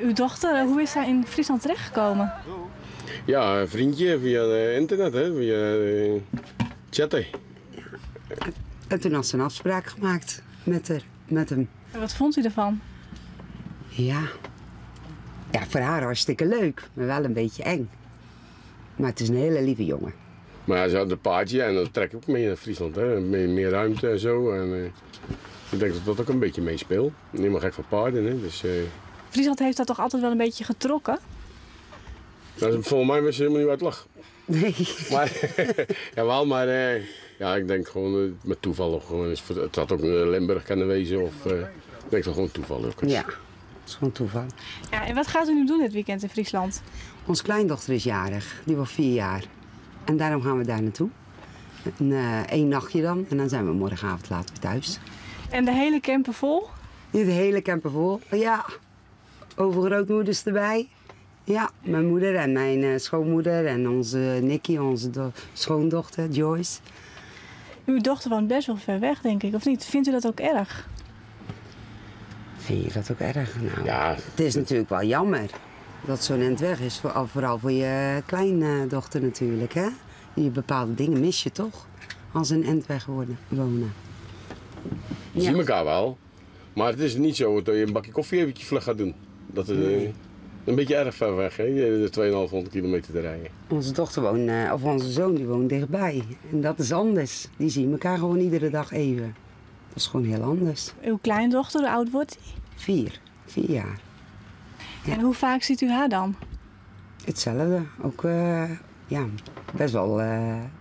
Uw dochter, hoe is zij in Friesland terechtgekomen? Ja, een vriendje via internet, hè, via chatten. En toen had ze een afspraak gemaakt met, haar, met hem. En wat vond u ervan? Ja. Ja, voor haar hartstikke leuk, maar wel een beetje eng. Maar het is een hele lieve jongen. Maar ja, ze had een paardje en dat trek ik ook mee naar Friesland. Hè. Meer ruimte en zo. En, ik denk dat dat ook een beetje meespeelt. Niet maar gek van paarden. Hè. Dus, Friesland heeft dat toch altijd wel een beetje getrokken? Nou, volgens mij wist ze helemaal niet waar het lag. Nee. Maar, jawel, maar ja, ik denk gewoon met toeval. Of gewoon, het had ook Limburg kunnen wezen. Of, ik denk dat gewoon toeval ook is. Ja, het is gewoon toeval. Ja, en wat gaat u nu doen dit weekend in Friesland? Onze kleindochter is jarig, die wordt 4 jaar. En daarom gaan we daar naartoe. En, 1 nachtje dan en dan zijn we morgenavond later weer thuis. En de hele camper vol? De hele camper vol, ja. Overgrootmoeders erbij. Ja, mijn moeder en mijn schoonmoeder en onze Nicky, onze schoondochter Joyce. Uw dochter woont best wel ver weg, denk ik, of niet? Vindt u dat ook erg? Vind je dat ook erg? Nou, ja. Het is natuurlijk wel jammer dat zo'n end weg is. Vooral voor je kleindochter natuurlijk, hè? Die bepaalde dingen mis je toch als een end weg wonen. We zien elkaar wel, maar het is niet zo dat je een bakje koffie eventjes vlug gaat doen. Dat is een beetje erg ver weg, hè? De 2,5 kilometer te rijden. Onze dochter woont, of onze zoon die woont dichtbij. En dat is anders. Die zien elkaar gewoon iedere dag even. Dat is gewoon heel anders. Uw kleindochter, hoe oud wordt die? 4. 4 jaar. Ja. En hoe vaak ziet u haar dan? Hetzelfde. Ook ja, best wel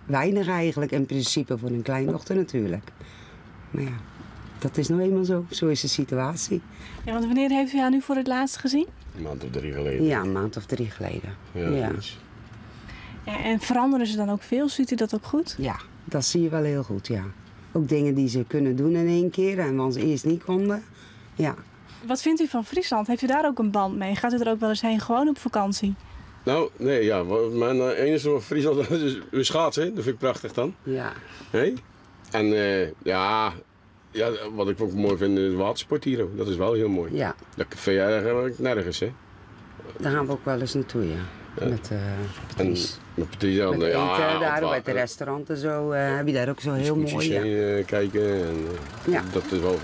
weinig eigenlijk in principe voor een kleindochter natuurlijk. Maar ja, dat is nou eenmaal zo. Zo is de situatie. Ja, want wanneer heeft u haar nu voor het laatst gezien? Een maand of 3 geleden. Ja, een maand of 3 geleden. Ja, ja. Ja, en veranderen ze dan ook veel? Ziet u dat ook goed? Ja, dat zie je wel heel goed, ja. Ook dingen die ze kunnen doen in 1 keer en wat ze eerst niet konden. Ja. Wat vindt u van Friesland? Heeft u daar ook een band mee? Gaat u er ook wel eens heen, gewoon op vakantie? Nou, nee, ja. Mijn enige van Friesland is schaatsen. Dat vind ik prachtig dan. Ja. Hey? En ja, ja, wat ik ook mooi vind, is watersport hier. Dat is wel heel mooi. Ja. Dat vind je eigenlijk nergens, hè? Daar gaan we ook wel eens naartoe, ja. Ja. Met Patrice. En met Patrice dan, Met ja, eten, daar bij het restaurant en zo. Heb je daar ook zo heel mooi. Heen, kijken en, ja. Dat is wel.